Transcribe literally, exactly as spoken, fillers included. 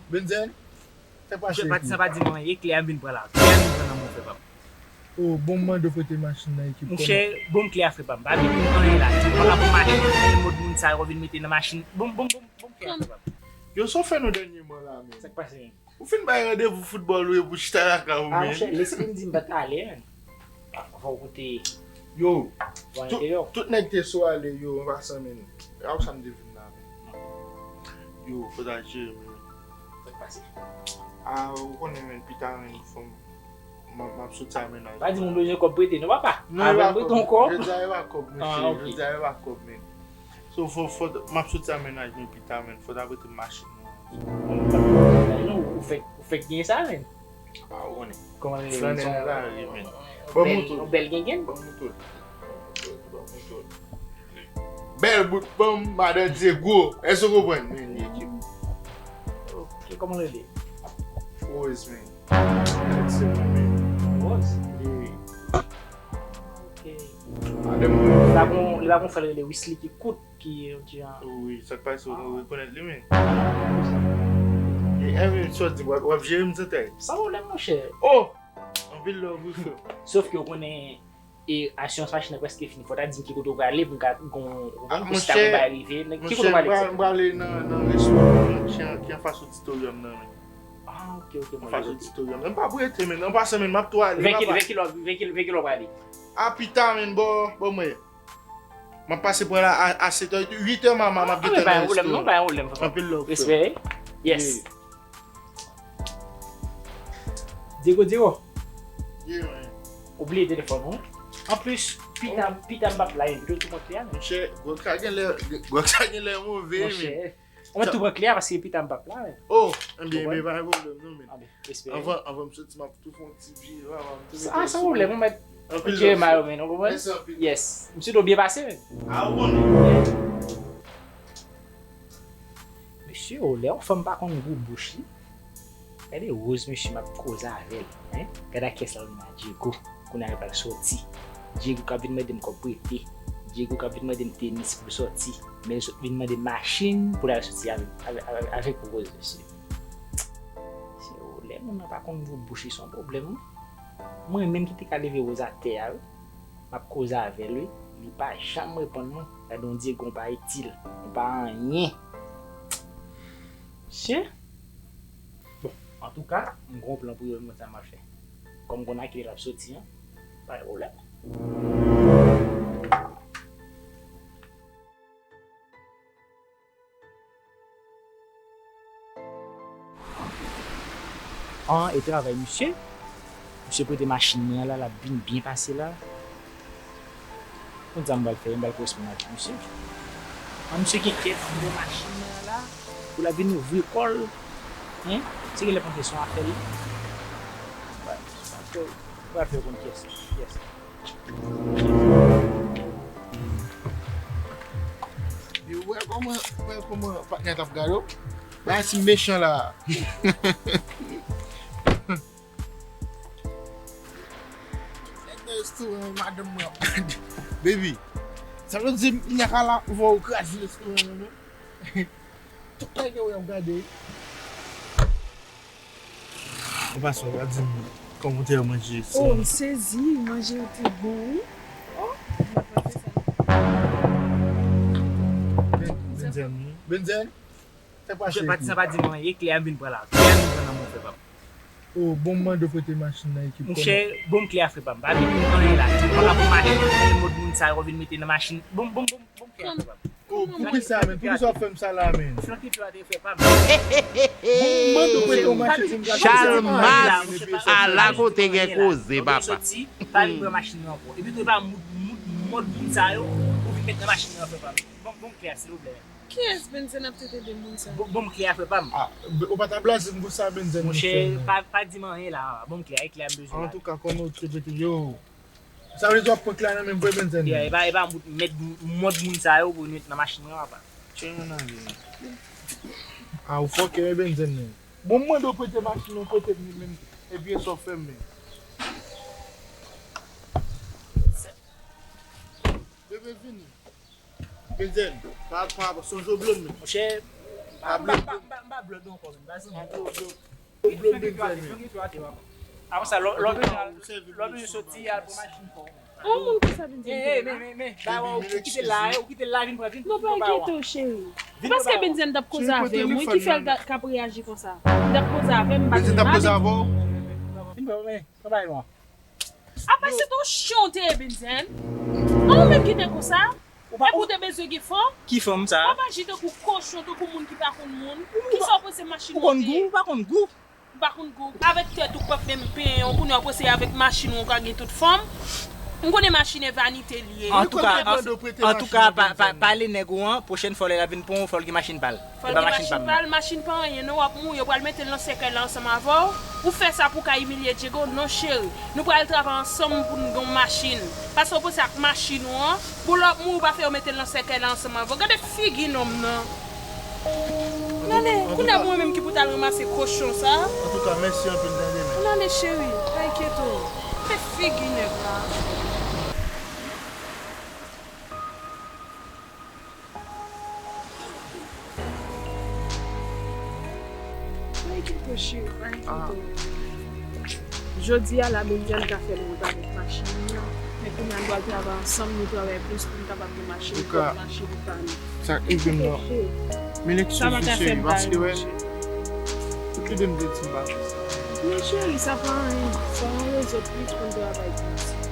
Benzen, sa k pase? Monchè, pati sa pa di m anyen, e klè a m vin pran la. Klè a m vin pran nan men w, frè pa m. Oh, bon, m mande w prete machin nan, ekip. Monchè, bon, m klè a, frè pa m. Pa vin di m anyen la. M pa ka pran machin, anyen mòd moun sa yo vin mete nan machin. Bon, bon, bon, bon, m klè a, frè pa m. Yo, sa w fè nou dènyèman la, men? Sa k pase, men? Ou fin bay randevou foutbòl ou epi w chita lakay ou, men. Ah, monchè, lespri m di m pa t ale, men. Fò w koute. Yo, tout, tout nèg te sou ale, yo, an pasan, men. A ou sa m te vin la, men. Yo, fò ta jere, men. Sa k pase? Ah, ou konnen, men, pita, men, fò m, m, m ap soti a mennaj. Pa di m ou bezwen kòb prete, non, papa. Non, e pa kòb. Jodi a, e pa kòb, mesye. Ah, ok. Jodi a, e pa kòb, men. So, fò, fò, m ap soti a mennaj mwen pita, men. Fò ta prete m machin mwen. Non, ou fèk, ou fèk gen sa, men. Ah, ou konnen. Kòman li ye? Flannen nan lari, men. Ban m moto. Yon bèl gengenn. Ban m moto. Ban m moto. Bèl bout fanm, madan Diego. Èske w konprann? Men, li ekip. Ok, kòman l rele? Rose, men. Rose? Wi. Ok. Li pa gon, li pa gon frè l rele Wesley ki kout, ki, yon ti jan. Wi, sa k pase, ou rekonèt li, men. E, e, men, sa w di, w ap, w ap jere m sou tèt. San pwoblèm, monchè. Oh! Anpil love, wi, frè. Sof ke w konnen, e, asirans machin nan prèske fini. Fò w ta di m ki kote w prale pou m ka gon, ou konprann, pou si ta gon bagay rive. Ki kote w prale egzakteman? M prale nan, nan restoran ki an, ki anfas oditoryòm nan, men. Ah, ok, ok, mwen. Anfas oditoryòm. Men m p ap rete, men. An pasan, men, m ap tou ale. Vè ki, vè ki lè, vè ki, vè ki lè w prale? A pita, men, bò, bò mwen. M ap pase pran la a, a sèt è, uit è, mama, m ap gentan nan restoran. Ah, men pa yon pwoblèm, non, pa yon pwoblèm, frè. Anpil love, frè. Respè. Yes. Diego, Diego. Yeah, man. Ou bliye telefòn ou. Anplis, pita, pita m p ap la, men pito tou pran kle a, men. Monchè, gwòg sa gen lè, gwòg sa gen lè move, men. Monchè. Ou mèt tou pran kle a paske pita m p ap la, men. Oh, ebyen, ebyen, pa gen pwoblèm, non, men. Respè. Anvan, anvan m soti, m ap tou fè yon ti vire la, m ap tou mete sou. Sa, san pwoblèm, ou mèt. Anpil love. Jeremaya, men, ou konprann? Mèsi anpil. Yes. Misye tou byen pase, men. Ah, ou konnen. Mesye, o, lè yon fanm pa konn gou bouch li. Gade Rose, mesye, m ap koze avè l, hein? Gade a kiyès l ap vin la, Diego. Kounye a l pral sòti. Diego k ap vin mande m kòb prete. Diego k ap vin mande m tenis pou l sòti. Men l sot vin mande m machin pou l al sòti avèk, avèk, avèk, avèk Rose, mesye. Se, o, lè moun nan pa konn gou bouch li, se yon pwoblèm, wi. Mwen menm ki te ka leve Rose atè a, wi. M ap koze avè l, wi. Li pa janm reponn mwen. Gade yon Diego, yon pa itil. Yon pa anyen. Mesye. Bon, antouka, m gon plan pou yo, m konn sa m ap fè. Kòm m konn a kilè l ap soti an, pa gen pwoblèm. An, e travay misye. Misye prete machin mwen an la, l ap vin byen pase la. Konn sa m pral fè, m pral koresponn avèk misye. An, misye gen kè pou l pran machin mwen an la, pou l ap vin ouvri kò l. Hein? Se genlè panse se yon afè li. Pral fè yo konn kiyès, kiyès. Yo, wè kòman, wè kòman patnè t ap gade w. Bagay ti mechan la. Nèg nan restoran, madanm mwen ap gade. Baby, sa vle di m ka la, ou vè ou kraze restoran an, non? Tout nèg yo ap gade. Ou pa sou, pa di m kòmantè manje. Oh, m sezi, manje yo te bon, wi. Oh, m ap manje sa. Benzen, wi. Benzen, sa k pase? Monchè, pati sa pa di m anyen, e klè a m vin pran la. Klè a m vin pran nan men w, frè pa m. Oh, bon, m mande w prete machin nan, ekip. Monchè, bon, m klè a, frè pa m. Pa vin di m anyen la. M pa ka pran machin, anyen mòd moun sa yo vin mete nan machin. Bon, bon, bon, bon, m klè a, frè pa m. Oh, poukisa, men? Poukisa w ap fè m sa la, men? Flanke pye a te frè pa m. Bon, m mande w prete yon machin pou m ka fè sa. Chalmas, ala kote gen koze, papa. Soti, pa vin pran machin nan ankò. Epi tou, e pa moud, moud, mòd moun sa yo, ou vin met nan machin nan, frè pa m. Bon, bon, m klè a, silvouplè. Kiyès Benzen ap trete de moun sa? Bon, bon, m klè a, frè pa m. Ah, ou pa ta blaze m konsa, Benzen, monchè, pa, pa di m anyen la. Bon, m klè a, e klè a m bezwen la. Antouka, kòman ou te pete, yo? Sa vle di w ap pran klè a nan men m vre, Benzen? Yeah, e pa, e pa mèt, mòd moun sa yo pou nou met nan machin mwen, papa. Tchè, nan vi. Ah, ou fòkè, wi, Benzen, men. Bon, m mande w prete machin nan kote m li menm, epi e sa w fè m, men. Bebe, vini. Benzen, pa, pa, sonje w blo m, men. Monchè, m pa M pa, m pa, m pa, m pa blood non ankò, menm. Apre sa, lò, lò bezwen, lò bezwen soti, al pran machin pa w. Yon moun konsa vin di m men, men, men, men, ba, ou kite la, ou kite la, vin pran, vin. Non, pa enkyete w, cheri. Ou panse Benzen t ap koze avè m, wi, ki fè l t ap reyaji konsa? Li t ap koze avè m, m pa t menm avè l. Vin pran, men, pran bagay nou an. Apa se t on chen w te ye, Benzen? An, ou menm ki te konsa? Epi w te bezwen gen fanm? Ki fanm sa? W ap aji tankou kochon, tankou moun ki pa konn moun. Kisa w panse machin ou te ye? Ou konn gou, ou pa konn gou. M pa konn gou. Avèk tèt ou k p ap menm penyen w, kounye a w panse avèk machin ou ka gen tout fanm. M konnen machin e vanite li ye. Antouka, antouka, pa, pa, pale nèg ou an, pwochèn fwa lè l ap vin pran w, fò l gen machin pa l. Fò l gen machin pa l, machin pa anyen non, w ap mouri, yo pral mete l nan sèkèy la ansanm avè w. Ou fè sa pou w ka imilye Diego? Non, cheri. Nou pral travay ansanm pou n gen yon machin. Paske w panse ak machin ou an, pou lè w ap mouri, w pa fè yo mete l nan sèkèy la ansanm avè w. Gade figi nonm nan. N ale, kounye a mwen menm ki pou t al ranmase kochon sa. Antouka, mèsi anpil, tande, men. N ale, cheri, pa enkyete w. Gade figi nèg la. Pa enkyete w, cheri, pa enkyete w. Jodi a la, Benzen ka fè m wont avèk machin li an, men kounye a nou pral travay ansanm, nou travay plis pou n kapab gen machin pwòp, machin pa nou. Sa k rive m nan. Men leksyonn sou cheri, paske wè, tout lide m te di m pa fè sa. Men cheri, sa pa anyen. Fò yon rezon plis pou n travay plis.